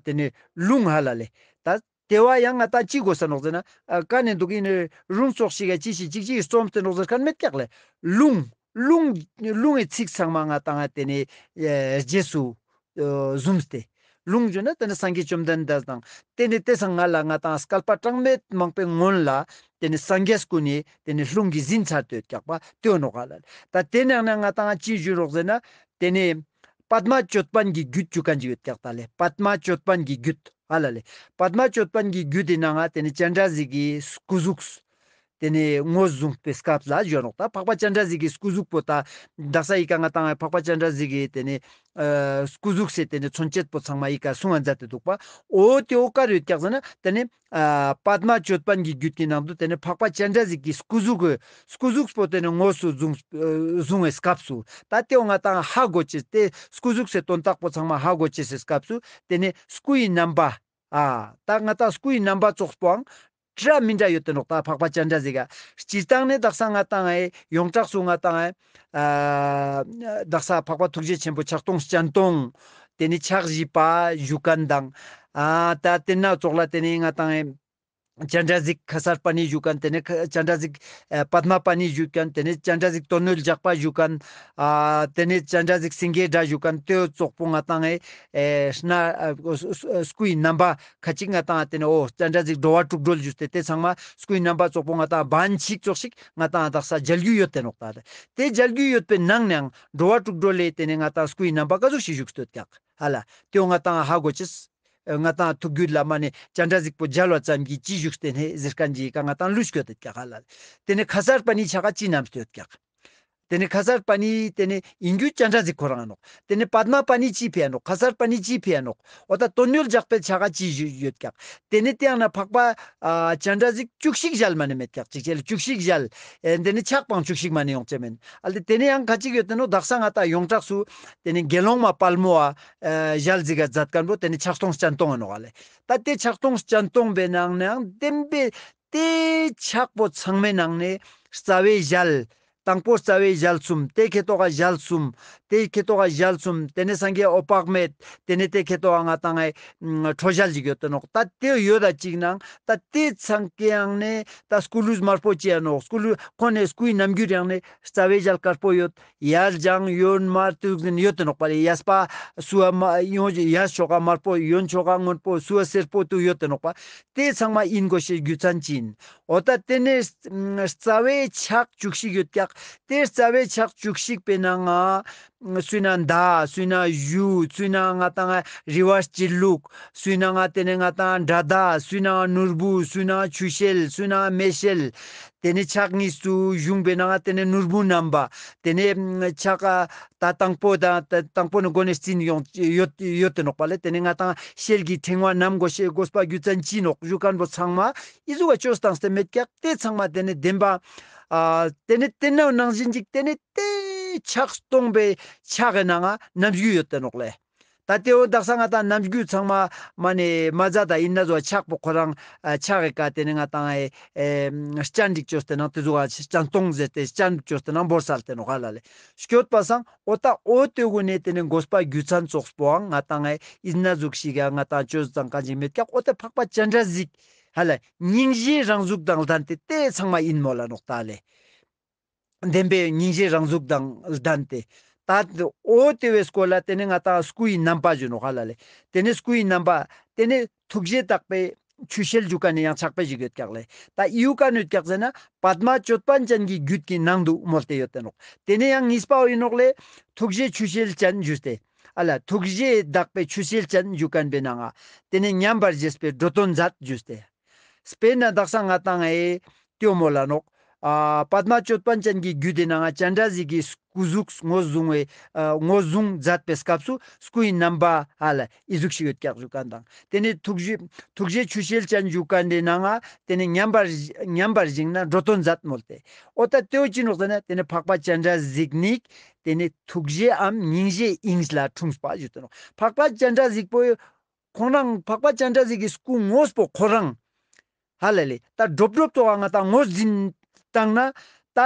ཏེ་ནེ་རླུང་ཧ་ལ་ལེ། ད་ཏེ་བོ་ཡང་ང་ཏང་ཅི་དགོས་ས་ནོག་ཟེར་ན་ཨ་ཀ་ནེ་འདུག་ཨིན་ནི་རླུང་ཙོགས་ཤིག་ག་ཅི་ཞིག་ཅིག་ཅིག་རྩོམ་སྟེ་ནོག་ཟེར་ཁན་མེད་ཀྱག་ལེ། རླུང་རླུང་རླུང་གི་ཚིག་ཚང་མ་ང་ཏང་ཏེ་ནེ་ཨེ་རྗེས་སུ་ཨེ་བཟུང་སྟེ། རླུང་ཞུ་ན་ཏེ་ནེ་སངས་རྒྱས་བཅོམ་ལྡན་འདས་དང་ཏེ་ནེ་ཏེ་སང་སྔ་ལ་ང་ཏང་བསྐལ་པ་གྲངས་མེད་མང་པོའི་སྔོན་ལ་ཏེ་ནེ་སངས་རྒྱས་ཀུན་ནི་ཏེ་ནེ་རླུང་གིས་ཟིན་ཚར་ཏེ་ཡོད་ཀྱག་པ་ཏེ་བོ་ནོག་ཧ་ལ་ལེ། ད་ཏེ་ནང་ན་ང་ཏང་ཅི་ཞུ་རོག་ཟེར་ན་ཏེ་ནེ་པདྨ་ཅོད་པན་གྱི་རྒྱུད་ཞུ་ཁན་ཅིག་ཡོད་ཀྱག་ད་ལེ། པདྨ་ཅོད་པན་གྱི་རྒྱུད་ཧ་ལ་ལེ། པདྨ་ཅོད་པན་གྱི་རྒྱུད་དི་ནང་ང་ཏེ་ནེ་སྤྱན་རས་གཟིགས་ཀྱི་སྐུ་གཟུགས་ཏེ་ནེ་ངོས་བཟུང་པའི་སྐབས་ལ་ཞུ་ནོག། ད་འཕགས་པ་སྤྱན་རས་གཟིགས་ཀྱི་སྐུ་གཟུགས་པོ་ད་དག་ས་འི་ཀ་ང་ཏང་འཕགས་པ་སྤྱན་རས་གཟིགས་ཀྱི་ཏེ་ནེ་ཨ་སྐུ་གཟུགས་སི་ཏེ་ནེ་མཚོན་བྱེད་པོ་ཚང་མ་འི་ཀ་གསུང་ང་མཛད་དེ་འདུག་པ། འོ་ཏེ་བོ་ཀ་རུ་ཡོད་ཀྱག་ཟེར་ན་ཏེ་ནེ་ཨ་པདྨ་ཅོད་པན་གྱི་རྒྱུད་ཀྱི་ནང་དུ་ཏེ་ནེ་འཕགས་པ་སྤྱན་རས་གཟིགས་ཀྱི་སྐུ་གཟུགས་སྐུ་གཟུགས་པོ་ཏེ་ནེ་ངོས་སུ་བཟུང་ཨ་བཟུང་བའི་སྐབས་སུ་ད་ཏེ་བོ་ང་ཏང་ཧ་གོ་ཅེས་ཏེ་སྐུ་གཟུགས་སི་དོན་དག་པོ་ཚང་མ་ཧ་གོ་ཅེས་སི་སྐབས་སུ་ཏེ་ནེ་སྐུ་ཡི་རྣམ་པ་ཨ་ད་ང་ཏང་སྐུ་ཡི་རྣམ་པ་ཙོགས་པོའང་འདྲ་མི་འདྲ་ཡོད་དེ་ནོག་ད་འཕགས་པ་སྤྱན་རས་གཟིགས་ག། སྤྱིར་བཏང་ནེ་དག་ས་ང་ཏང་ཨེ་ཡོངས་གྲགས་སུ་ང་ཏང་ཨེ་ཨ་དག་ས་འཕགས་པ་ཐུགས་རྗེ་ཆེན་པོ་ཕྱག་སྟོང་སྤྱན་སྟོང་ཏེ་ནེ་ཕྱག་བཞི་པ་ཞུ་ཁན་དང་ཨ་ད་ཏེ་ན་ཙོགས་ལ་ཏེ་ནེ་ང་ཏང་ཨེ་སྤྱན་རས་གཟིགས་ཁ་སར་པ་ཎི་ཞུ་ཁན་ཏེ་ནེ་ཁ་སྤྱན་རས་གཟིགས་ཨེ་པདྨ་པ་ཎི་ཞུ་ཁན་ཏེ་ནེ་སྤྱན་རས་གཟིགས་དོན་ཡོད་ལྗགས་པ་ཞུ་ཁན་ཨ་ཏེ་ནེ་སྤྱན་རས་གཟིགས་སེང་གེའི་སྒྲ་ཞུ་ཁན་ཏེ་ཙོགས་པོ་ང་ཏང་ཨེ་ཨེ་སྣ་ཨ་སྐུ་ཡི་རྣམ་པ་ཁ་ཅིག་ང་ཏང་ཏེ་ནེ་འོ་སྤྱན་རས་གཟིགས་འགྲོ་བ་དྲུག་སྒྲོལ་ཞུས་ཏེ་ཏེ་ཚང་མ་སྐུ་ཡི་རྣམ་པ་ཙོགས་པོ་ང་ཏང་བན་ཅིག་ཙོགས་ཤིག་ང་ཏང་དག་ས་མཇལ་རྒྱུ་ཡོད་དེ་ནོག་ད། ཏེ་མཇལ་རྒྱུ་ཡོད་པའི་ནང་ནའང་འགྲོ་བ་དྲུག་སྒྲོལ་ལེ་ཏེ་ནེ་ང་ཏང་སྐུ་ཡི་རྣམ་པ་ཀ་ཟུག་ཞིག་བཞུགས་སྟེ་ཡོད་ཀྱག་ཧ་ལ། ཏེ་བོ་ང་ཏང་ཧ་གོ་ཅེས། ང་ཏང་ཐུགས་རྒྱུད་ལ་མ་ནེ་སྤྱན་རས་གཟིགས་པོ་མཇལ་བ་ཙམ་གྱིས་ཅི་བཞུགས་ཏེ་ནེ་ཟེར་ཁན་ཅིག་ག་ང་ཏང་ལུས་སྐྱོད་དེ་ཀྱག་ཧ་ལ། ཏེ་ནེ་ཁ་སར་པ་ཎི་ཆ་ག་ཅི་ནམ་སྟེ་ཡོད་ཀྱག། ཏེ་ནེ་ཁ་སར་པ་ཎི་ཏེ་ནེ་ཨིན་རྒྱུ་སྤྱན་རས་གཟིགས་ཁོ་རང་ནོག། ཏེ་ནེ་པདྨ་པ་ཎི་ཅི་ཕི་ཡ་ནོག། ཁ་སར་པ་ཎི་ཅི་ཕི་ཡ་ནོག། འོ་ད་དོན་ཡོད་ལྗགས་པའི་ཆ་ག་ཅི་ཡོད་ཀྱག། ཏེ་ནེ་ཏེ་ཡང་ན་འཕགས་པ་ཨ་སྤྱན་རས་གཟིགས་བཅུ་གཅིག་ཞལ་མ་ནེ་མེད་ཀྱག། ཅིག་ཅེ་ལ་བཅུ་གཅིག་ཞལ། ཨེ་ཏེ་ནེ་ཕྱག་པང་བཅུ་གཅིག་མ་ནེ་ཡོང་ཅེས་མེན། ཨ་ལེ་ཏེ་ནེ་ཡང་ཁ་ཅིག་ཡོད་དེ་ནོག། དག་ས་ང་ཏང་ཡོངས་གྲགས་སུ་ཏེ་ནེ་དགེ་སློང་མ་དཔལ་མོ་བ་ཨ་ཞལ་གཟིགས་ག་མཛད་ཁན་པོ་ཏེ་ནེ་ཕྱག་སྟོང་སྤྱན་སྟོང་ཨིན་ནོག་ཨ་ལེ། ད་ཏེ་ཕྱག་སྟོང་སྤྱན་སྟོང་པའི་ནང་ནའང་བདེན་པའི་ཏེ་ཕྱག་པོ་ཚང་མའི་ནང་ནེ་རྩ་བའི་ཞལ་ དང་པོ་རྩ་བའི་ཞལ་གསུམ། དེ་ཁེ་ཏོག་ག་ཞལ་གསུམ། དེ་ཁེ་ཏོག་ག་ཞལ་གསུམ། དེ་ནས་སངས་རྒྱས་འོད་དཔག་མེད། དེ་ནས་དེ་ཁེ་ཏོག་ག་ང་ཏང་ཨེ་ཁྲོ་ཞལ་ཞིག་ཡོད་དེ་ནོག། ད་དེ་ཡོད་ད་ཅིག་ནང་ད་དེ་ཚང་ཀེ་ཡང་ནས་ད་སྐུ་ལུས་དམར་པོ་ཅི་ཡ་ནོག། སྐུ་ལུས་ཁོ་ནས་སྐུའི་རྣམ་འགྱུར་ཡང་ནས་རྩ་བའི་ཞལ་དཀར་པོ་ཡོད། ཡར་ལྗང་གཡོན་དམར་དུག་ཟིན་ཡོད་དེ་ནོག་པ་ལེ། གཡས་པ་སུ་བ་མ་ཡོན་གཡས་ཕྱོགས་ཀ་དམར་པོ་གཡོན་ཕྱོགས་ཀ་སྔོན་པོ་སུ་བ་སེར་པོ་དུ་ཡོད་དེ་ནོག་པ། དེ་ཚང་མ་ཡིན་དགོས་ཤེས་རྒྱུ་མཚན་ཅི་ཡིན། འོ་ད་དེ་ནས་རྩ་བའི་ཕྱག་བཅུ་གཅིག་ཡོད་ཀྱག། དེ་རྩ་བའི་ཕྱག་བཅུ་གཅིག་པའི་ནང་ང་སུའི་ནང་མདའ། སུའི་ནང་གཞུ། སུའི་ནང་ང་ཏང་རི་བ་སྤྱི་བླུགས། སུའི་ནང་ང་དེ་ནས་ང་ཏང་དགྲ་མདའ། སུའི་ནང་ནོར་བུ། སུའི་ནང་ཆུ་ཤེལ། སུའི་ནང་མེ་ཤེལ། དེ་ནས་ཕྱག་གཉིས་སུ་གཞུང་པའི་ནང་ང་དེ་ནས་ནོར་བུ་བསྣམས་པ། དེ་ནས་ཕྱག་ད་དང་པོ་དང་ད་དང་པོ་ནི་མགོ་ནས་རྩིས་ཡོང་ཡོད་ཡོད་དེ་ནོག་པ་ལེ། དེ་ནས་ང་ཏང་ཤེལ་གྱི་ཕྲེང་བ་བསྣམས་དགོས་ཤེས་དགོས་པ་རྒྱུ་མཚན་ཅི་ནོག་ཞུ་མཁན་པོ་ཚང་མ་ཨི་ཟུག་ག་བཅོས་བཏང་སྟེ་མེད་ཀྱག། དེ་ཚང་མ་དེ་ནས་བདེན་པ། ཨ་དེ་ནས་དེ་ནང་ནང་བཞིན་ཅིག་དེ་ནས་དེ་ཕྱག་སྟོང་པའི་ཕྱག་གི་ནང་ང་རྣམ་འགྱུར་ཡོད་དེ་ནོག་ལེ། ད་དེ་འོ་དག་ས་ང་ཏང་རྣམ་འགྱུར་ཚང་མ་མ་ནས་མ་ཛད་ད་ཡིན་ན་ཟོ་ཕྱག་པོ་ཁོ་རང་ཨ་ཕྱག་གི་ཀ་དེ་ནས་ང་ཏང་ཨེ་ཨེ་སྤྱན་འགྲིག་བཅོས་ཏེ་ནང་དེ་ཟུག་ག་སྤྱན་སྟོང་ཟེར་ཏེ་སྤྱན་བཅོས་ཏེ་ནང་བོར་སལ་ཏེ་ནོག་ཧ་ལ་ལེ། སྐྱོད་པ་སང་འོ་ད་འོ་དེ་གུན་ནས་དེ་ནས་དགོས་པ་རྒྱུ་མཚན་ཙོགས་པོའང་ང་ཏང་ཨེ་ཡིན་ན་ཟུག་ཞིག་ག་ང་ཏང་བཅོས་ཙང་གང་ཞིག་མེད་ཀྱག། འོ་ད་འཕགས་པ་སྤྱན་རས་གཟིགས་ཧ་ལ་སྙིང་རྗེའི་རང་གཟུགས་དང་ལྡན་ཏེ་དེ་ཚང་མ་ཡིན་མོལ་ལ་ནོག་ད་ལེ། བདེན་པའི་སྙིང་རྗེའི་རང་གཟུགས་དང་ལྡན་ཏེ། ད་འོ་དེ་བའི་སྐོར་ལ་དེ་ནས་ང་ཏང་སྐུ་ཡི་རྣམ་པ་ཞུ་ནོག་ཧ་ལ་ལེ། དེ་ནས་སྐུ་ཡི་རྣམ་པ་དེ་ནས་ཐུགས་རྗེ་དག་པའི་ཆུ་ཤེལ་ཞུ་མཁན་ནི་ཡང་ཕྱག་དཔེ་ཞིག་ཡོད་ཀྱག་ལེ། ད་ཡུ་ཀ་ནུ་ཀྱག་ཟེར་ན་པདྨ་ཅོད་པན་ཅན་གྱི་རྒྱུད་ཀྱི་ནང་དུ་མོལ་ཏེ་ཡོད་དེ་ནོག། དེ་ནས་ཡང་གཉིས་པའོ་ཡིན་ནོག་ལེ། ཐུགས་རྗེ་ཆུ་ཤེལ་ཅན་ཞུས་ཏེ། ཨ་ལ་ཐུགས་རྗེ་དག་པའི་ཆུ་ཤེལ་ཅན་ཞུ་མཁན་པའི་ནང་ང་དེ་ནས་མཉམ་པར་བཞེས་པའི་འགྲོ་དོན་མཛད་ཞུས་ཏེ། དཔེར་ན་དག་ས་ང་ཏང་ཨེ་ཏེའོ་མོལ་ལ་ནོག། ཨ་པདྨ་ཅོད་པན་ཅན་གྱི་རྒྱུད་དེ་ནང་ང་སྤྱན་རས་གཟིགས་ཀྱི་སྐུ་གཟུགས་ངོས་བཟུང་བའི་ཨ་ངོས་བཟུང་མཛད་པའི་སྐབས་སུ་སྐུ་ཡི་རྣམ་པ་ཧ་ལ་ཨི་ཟུག་ཞིག་ཡོད་ཀྱག་ཞུ་མཁན་དང་། དེ་ནས་ཐུགས་རྗེ་ཐུགས་རྗེ་ཆུ་ཤེལ་ཅན་ཞུ་མཁན་དེ་ནང་ང་དེ་ནས་མཉམ་པར་མཉམ་པར་བཞེངས་ན་འགྲོ་དོན་མཛད་མོལ་ཏེ། འོ་ད་དེའོ་ཅི་ནོག་ཟེར་ན་དེ་ནས་འཕགས་པ་སྤྱན་རས་གཟིགས་ནི་དེ་ནས་ཐུགས་རྗེའམ་སྙིང་རྗེའི་དབྱིངས་ལ་འཁྲུངས་པ་ཞུ་དེ་ནོག། འཕགས་པ་སྤྱན་རས་གཟིགས་པོ་ཁོང་རང་འཕགས་པ་སྤྱན་རས་གཟིགས་ཀྱི་སྐུ་དངོས་པོ་ཁོ་རང་ཧ་ལ་ལེ། ད་སྒྲོབ་སྒྲོབ་ཙོགས་ང་ཏང་ངོས་འཛིན་བཏང་ན་ད་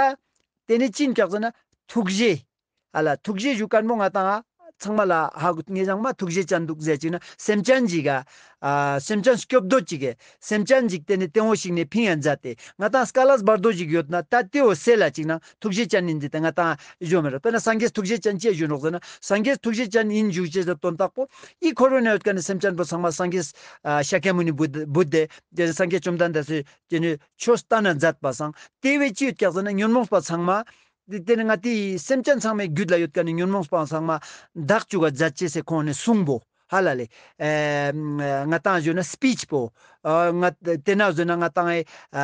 དེ་ནས་ཅི་ཡིན་ཀྱག་ཟེར་ན་ཐུགས་རྗེ་ཧ་ལ་ཐུགས་རྗེ་ཞུ་མཁན་པོ་ང་ཏང་ཚང་མ་ལ་ཧ་གོ་ངེས་ཀྱང་མ་ཐུགས་རྗེ་ཅན་འདུག་ཟེར་ཅིག་ན་སེམས་ཅན་ཞིག་ག་ཨ་སེམས་ཅན་སྐྱོབ་འདོད་ཅིག་གི་སེམས་ཅན་ཞིག་དེ་ནས་ལྟེ་བོ་ཞིག་ནས་ཕིང་ཡང་མཛད་དེ་ང་ཏང་སྐལ་ལས་བར་དོ་ཞིག་ཡོད་ན་ད་དེའོ་སེ་ལ་ཅིག་ན་ཐུགས་རྗེ་ཅན་ཡིན་ཟེར་ཏེ་ང་ཏང་ཞུ་མི་རུང་། དཔེར་ན་སངས་རྒྱས་ཐུགས་རྗེ་ཅན་ཅི་ཞུ་ནོག་ཟེར་ན་སངས་རྒྱས་ཐུགས་རྗེ་ཅན་ཡིན་ཞུ་ཅེས་དོན་དག་པོ་ཨི་འཁོར་བའི་ནང་ཡོད་མཁན་ནི་སེམས་ཅན་པོ་ཚང་མ་སངས་རྒྱས་ཨ་ཤཱཀྱ་མུ་ནི་བུད་བུད་དེ་དེ་སངས་རྒྱས་བཅོམ་ལྡན་འདས་སི་དེ་ནི་ཆོས་བསྟན་ན་མཛད་པ་སང་དེ་བས་ཅི་ཡོད་ཀྱག་ཟེར་ན་ཉོན་མོངས་པ་ཚང་མ་དེ་དེ་ནི་ང་ཏི་སེམས་ཅན་ཚང་མའི་རྒྱུད་ལ་ཡོད་མཁན་ནི་ཉོན་མོངས་པ་ཚང་མ་དག་བཅུག་ག་མཛད་ཅེས་སི་ཁོང་ནི་གསུང་པོ་ཧ་ལ་ལེ། ཨེ་ང་ཏང་ཞུ་ན་སྤིཆ་པོ། ཨ་ང་དེ་ན་ཞུ་ན་ང་ཏང་ཨེ་ཨ་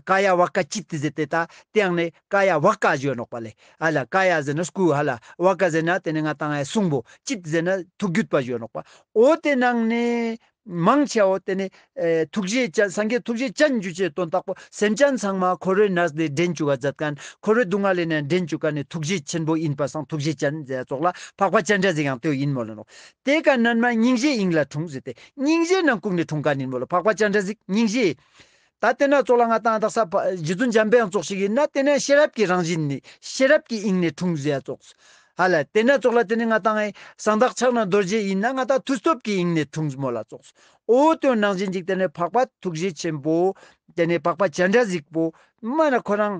ཀ་ཡ་ཝ་ཀ་ཅིཏ་ཟེར་ཏེ་ད་དེ་ཡང་ནི་ཀ་ཡ་ཝ་ཀ་ཞུ་ནོག་པ་ལེ། ཧ་ལ་ཀ་ཡ་ཟེར་ན་སྐུ་ཧ་ལ་ཝ་ཀ་ཟེར་ན་དེ་ནི་ང་ཏང་ཨེ་གསུང་པོ་ཅིཏ་ཟེར་ན་ཐུགས་རྒྱུད་པ་ཞུ་ནོག་པ། འོ་དེ་ནང་ནས་མང་ཆེ་བོ་དེ་ནི་ཨེ་ཐུགས་རྗེ་ཅན་སངས་རྒྱས་ཐུགས་རྗེ་ཅན་ཞུ་ཅེས་དོན་དག་པོ་སེམས་ཅན་ཚང་མ་འཁོར་བའི་ནང་ནས་འདྲེན་བཅུག་ག་མཛད་མཁན་འཁོར་བའི་སྡུག་བསྔལ་ལས་ནི་འདྲེན་བཅུག་མཁན་ནི་ཐུགས་རྗེ་ཆེན་པོ་ཡིན་པ་སང་ཐུགས་རྗེ་ཅན་ཟེར་ཙོགས་ལ་འཕགས་པ་སྤྱན་རས་གཟིགས་ཡང་དེའོ་ཡིན་མོལ་ལ་ནོག། དེ་ཀ་ནན་མ་སྙིང་རྗེའི་དབྱིངས་ལ་འཁྲུངས་ཟེར་ཏེ་སྙིང་རྗེ་ནང་ཁུག་ནས་འཁྲུངས་མཁན་ཡིན་མོལ་ལ། འཕགས་པ་སྤྱན་རས་གཟིགས་སྙིང་རྗེ། ད་དེ་ན་ཙོགས་ལ་ང་ཏང་དག་ས་རྗེ་བཙུན་འཇམ་པའི་དབྱངས་ཙོགས་ཤིག་ཡིན་ན་དེ་ནི་ཤེས་རབ་ཀྱི་རང་བཞིན་ནི་ཤེས་རབ་ཀྱི་དབྱིངས་ནས་འཁྲུངས་ཟེར་ཙོགས། ཧ་ལ་དེ་ན་ཙོགས་ལ་དེ་ནི་ང་ཏང་ཨེ་གསང་བདག་ཕྱག་ན་རྡོ་རྗེ་ཡིན་ན་ང་ཏང་མཐུ་སྟོབས་ཀྱི་དབྱིངས་ནས་འཁྲུངས་མོལ་ལ་ཙོགས། འོ་དེ་ནང་བཞིན་ཅིག་དེ་ནི་འཕགས་པ་ཐུགས་རྗེ་ཆེན་པོ་དེ་ནི་འཕགས་པ་སྤྱན་རས་གཟིགས་པོ་མ་ན་ཁོ་རང་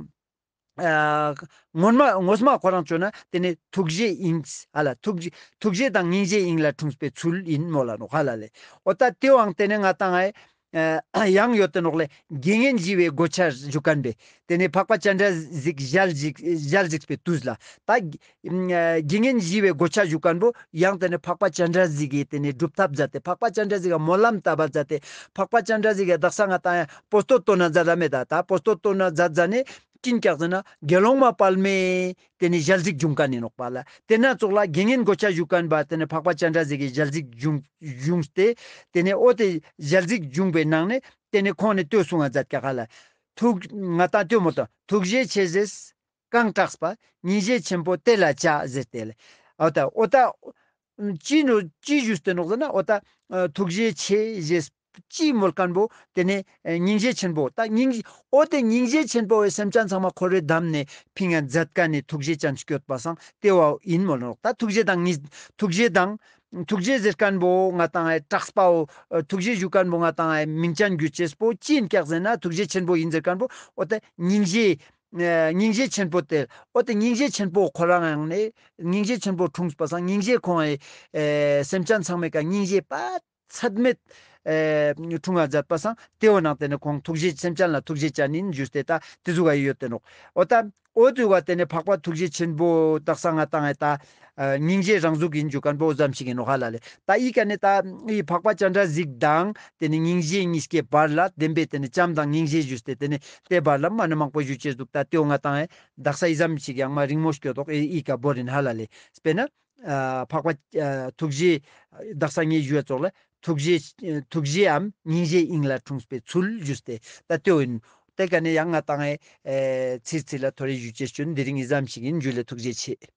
ཨ་ངོ་མ་ངོ་མ་ཁོ་རང་བཅོས་ན་དེ་ནི་ཐུགས་རྗེའི་དབྱིངས་ཧ་ལ་ཐུགས་རྗེ་ཐུགས་རྗེ་དང་སྙིང་རྗེའི་དབྱིངས་ལ་འཁྲུངས་པའི་ཚུལ་ཡིན་མོལ་ལ་ནོག་ཧ་ལ་ལེ། འོ་ད་དེའང་དེ་ནི་ང་ཏང་ཨེ་ཨ་ཡང་ཡོད་དེ་ནོག་ལེ། དགེ་བསྙེན་ཞི་བའི་གོ་ཆ་ཞུ་མཁན་པས་དེ་ནི་འཕགས་པ་སྤྱན་རས་གཟིགས་ཞལ་གཟིགས་ཞལ་གཟིགས་པའི་དུས་ལ་ད་ཨ་དགེ་བསྙེན་ཞི་བའི་གོ་ཆ་ཞུ་མཁན་པོ་ཡང་དེ་ནི་འཕགས་པ་སྤྱན་རས་གཟིགས་ཀྱི་དེ་ནི་སྒྲུབ་ཐབས་མཛད་དེ་འཕགས་པ་སྤྱན་རས་གཟིགས་ཀ་སྨོན་ལམ་བཏབ་པ་མཛད་དེ་འཕགས་པ་སྤྱན་རས་གཟིགས་ཀ་དག་ས་ང་ཏང་ཡང་པོ་ཏོ་ཏོ་ན་མཛད་ལ་མེད་ད་ད་པོ་ཏོ་ཏོ་ན་མཛད་མཛད་ནི་ཅི་ཡིན་ཀྱག་ཟེར་ན་དགེ་སློང་མ་དཔལ་མོའི་དེ་ནི་ཞལ་གཟིགས་བྱུང་མཁན་ཡིན་ནོག་པ་ལ། དེ་ན་ཙོགས་ལ་དགེ་བསྙེན་གོ་ཆ་ཞུ་མཁན་པ་དེ་ནི་འཕགས་པ་སྤྱན་རས་གཟིགས་ཀྱི་ཞལ་གཟིགས་བྱུང་བྱུང་སྟེ་དེ་ནི་འོ་དེ་ཞལ་གཟིགས་བྱུང་པའི་ནང་ནས་དེ་ནི་ཁོང་ནི་ལྟོས་གསུང་ང་མཛད་ཀྱག་ཧ་ལ། ཐུགས་ང་ཏང་ལྟོས་མོ་དང་ཐུགས་རྗེ་ཆེ་ཞེས་གང་གྲགས་པ་སྙིང་རྗེ་ཆེན་པོ་དེ་ལ་བྱ་ཟེར་ཏེ་ལ། འོ་ད་འོ་ད་ཅི་ནོ་ཅི་ཞུས་ཏེ་ནོག་ཟེར་ན་འོ་ད་ཐུགས་རྗེ་ཆེ་ཞེས་ ཅི་མོལ་ཁན་བོ་ཏེ་ནེ་ཨེ་སྙིང་རྗེ་ཆེན་པོ། ད་སྙིང་འོ་ཏེ་སྙིང་རྗེ་ཆེན་པོ་བོ་སེམས་ཅན་ཚང་མ་ཁོ་རེ་བསྡམས་ནེ་ཕིང་ང་མཛད་ཁན་ནི་ཐུགས་རྗེ་ཅན་སྐྱོད་པ་སང་ཏེ་བོ་ཨིན་མོལ་ནོག། ད་ཐུགས་རྗེ་དང་ནི་ཐུགས་རྗེ་དང་ཐུགས་རྗེ་ཟེར་ཁན་བོ་ང་ཏང་ཨེ་དྲགས་པའོ། ཨ་ཐུགས་རྗེ་ཞུ་ཁན་བོ་ང་ཏང་ཨེ་མིང་ཅན་རྒྱུ་ཅེས་པོ་ཅི་ཨིན་ཀྱག་ཟེར་ན་ཐུགས་རྗེ་ཆེན་པོ་ཨིན་ཟེར་ཁན་བོ་འོ་ཏེ་སྙིང་རྗེ་ཨེ་སྙིང་རྗེ་ཆེན་པོ་ཏེ་འོ་ཏེ་སྙིང་རྗེ་ཆེན་པོ་ཁོ་རང་ཡང་ནེ་སྙིང་རྗེ་ཆེན་པོ་འཁྲུངས་པ་སང་སྙིང་རྗེ་ཁོང་ཨེ་ཨེ་སེམས་ཅན་ཚང་མའི་ཀ་སྙིང་རྗེ་པ་ཚད་མེད་ཨེ་འཁྲུངས་ང་མཛད་པ་སང་ཏེ་བོ་ནང་ཏེ་ནེ་ཁོང་ཐུགས་རྗེ་སེམས་ཅན་ལ་ཐུགས་རྗེ་ཅན་ཨིན་ཞུས་ཏེ་ད་ཏེ་ཟུག་ག་ཡོད་ཏེ་ནོག། འོ་ད་འོ་ཏེ་བོ་ཏེ་ནེ་འཕགས་པ་ཐུགས་རྗེ་ཆེན་པོ་དག་ས་ང་ཏང་ཨེ་ད་ཨ་སྙིང་རྗེ་རང་གཟུགས་ཨིན་ཞུ་ཁན་བོ་ཙམ་ཞིག་ཨིན་ནོག་ཧ་ལ་ལེ། ད་འི་ཀ་ནེ་ད་འི་འཕགས་པ་སྤྱན་རས་གཟིགས་དང་ཏེ་ནེ་སྙིང་རྗེ་གཉིས་ཀའི་བར་ལ་བདེན་པའི་ཏེ་ནེ་བྱམས་དང་སྙིང་རྗེ་ཞུས་ཏེ་ཏེ་ནེ་ཏེ་བར་ལ་མ་ནེ་མང་པོ་ཞུ་ཅེས་འདུག། ད་ཏེ་བོ་ང་ཏང་ཨེ་དག་ས་འི་ཙམ་ཞིག་ཡང་མ་རིང་མོ་སྐྱོད་དོག། འི་འི་ཀ་བོ་རིན་ཧ་ལ་ལེ། སྤེར་ན་ཨ་འཕགས་པ་ཨ་ཐུགས་རྗེ་དག་ས་ངས་ཞུ་བ་ཙོགས་ལ་ཐུགས་རྗེ་ཐུགས་རྗེའམ་སྙིང་རྗེ་དབྱིངས་ལ་འཁྲུངས་པའི་ཚུལ་ཞུས་ཏེ་ད་ཏེ་བོ་ཨིན། ཏེ་ཀ་ནེ་ཡང་ང་ཏང་ཨེ་ཚིར་ཚིར་ལ་ཐོ་རེ་ཞུ་ཅེས་ཅོ་ཨིན། འདི་རིང་འི་ཙམ་ཞིག་ཨིན། ཇུ་ལེ། ཐུགས་རྗེ་ཆེ།